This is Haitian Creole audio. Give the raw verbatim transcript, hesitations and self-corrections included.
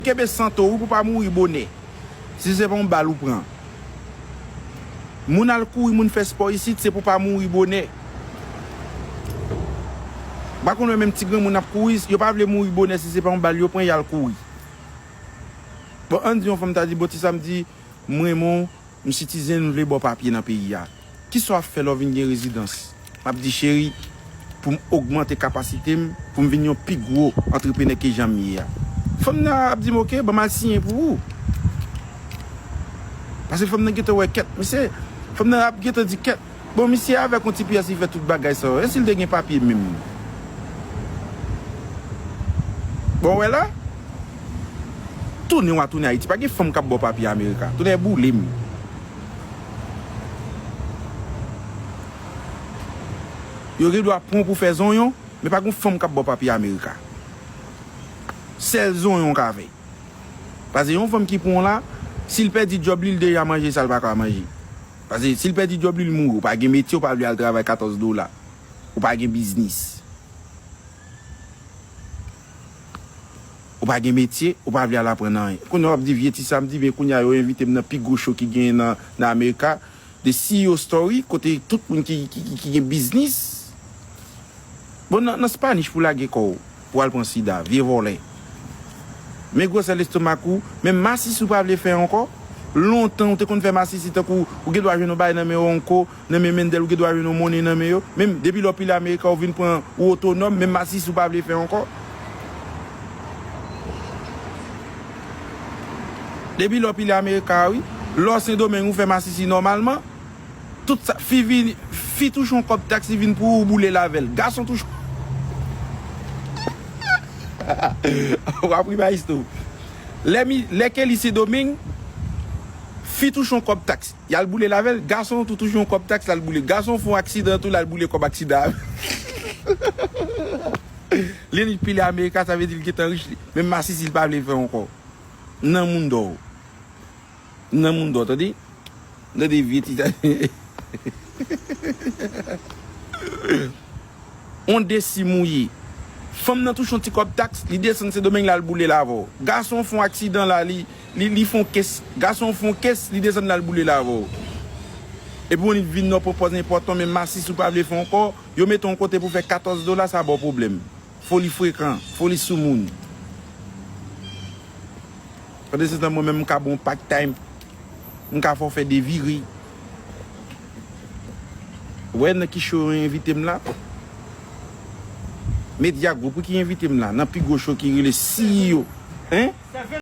kenbe santo wi pou pa mouri bonè. Si se pa yon bal ou pran. Moun al kouri, moun fè spò isit, se pou pa mouri bonè. M pa konn wè menm ti granmoun ap kouri, yo pa vle mouri bonè, si se pa yon bal yo pran, y al kouri. Bon, ann di yon fanm ta di, bon, ti Samdi, m renmen w, m sitizen, m vle ba w papye nan peyi a. Kisa w ap fè lè w vin gen rezidans? M ap di, cheri, pou m ogmante kapasite m, pou m vin yon pi gwo antreprenè ke jan m ye a. Fanm nan ap di m, oke, ban m al siyen pou ou. Paske fanm nan gentan wè kèt, misye, fanm nan ap gentan di kèt. Bon, misye avèk yon ti pyès, li fè tout bagay sa yo. E si l te gen papye menm? Bon, wè la, tounen w a tounen Ayiti. Pa gen fanm k ap ba w papye Amerika. Tounen boule m. Yo gen dwa pran w pou fè zonyon, men pa gen fanm k ap ba w papye Amerika. Sèl zonyon w ka fè. Paske yon fanm ki pran w la, si l pèdi djòb li, l deja manje sa l pa ka manje. Paske si l pèdi djòb li, l mouri. Ou pa gen metye, ou pa vle al travay katòz dola. Ou pa gen biznis. Ou pa gen metye, ou pa vle al aprann anyen. Kounye a w ap di vye ti Samdi, men kounye a yo envite m nan pi gwo show ki genyen nan, nan Amerika, de C E O Story, kote tout moun ki, ki, ki, ki gen biznis. Bon, nan, nan Spanish pou lage kò w, pou al pran sida, vye vòlè. Men gwosè lestomak ou, menm masisi ou pa vle fè ankò. Lontan ou te konn fè masisi tankou ou gen dwa jwenn yon bagay nan men yo ankò, nan men Mendel, ou gen dwa jwenn yon monnen nan men yo. Menm depi lè w pile Amerika, ou vin pran, ou otonòm, menm masisi ou pa vle fè ankò. Depi lè w pile Amerika, wi, lè w Sendomeng, ou fè masisi nòmalman. Tout sa, fi vin, fi touche yon kòb taks, li vin pou ou, ou boule l avè l. Gason touche. W ap ri Maestro. Lè mi, lè ke li Sendomeng, fi touche yon kòb taks, y al boule l avè l. Gason tou touche yon kòb taks, l al boule. Gason fè yon aksidan tou, l al boule kòb aksidan avè l. Li pile Amerika, sa vle di l gentan rich li. Menm masisi, li pa vle fè ankò. Nan moun dò. Nan moun dò, tande? Tande vye ti. On desi mouye. Fanm nan touche yon ti kòb taks, li desann Sendomeng, l al boule l avè w. Gason fè yon aksidan la, li, li, li fè yon kes. Gason fè yon kes, li desann, l al boule l avè w. Epi w vin nan pwopòz enpòtan, men masisi ou pa vle fè ankò, yo mete w yon kote pou fè katòz dola, sa ba w pwoblèm. Fò li frekan, fò li soumoun. Pandansetan, mwen menm, m ka ba w part time. M ka fè w fè de vire. Ou wè nan ki show yo envite m la? Media Group, wi, ki envite m la. Nan pi gwo show ki rele C E O. Hein?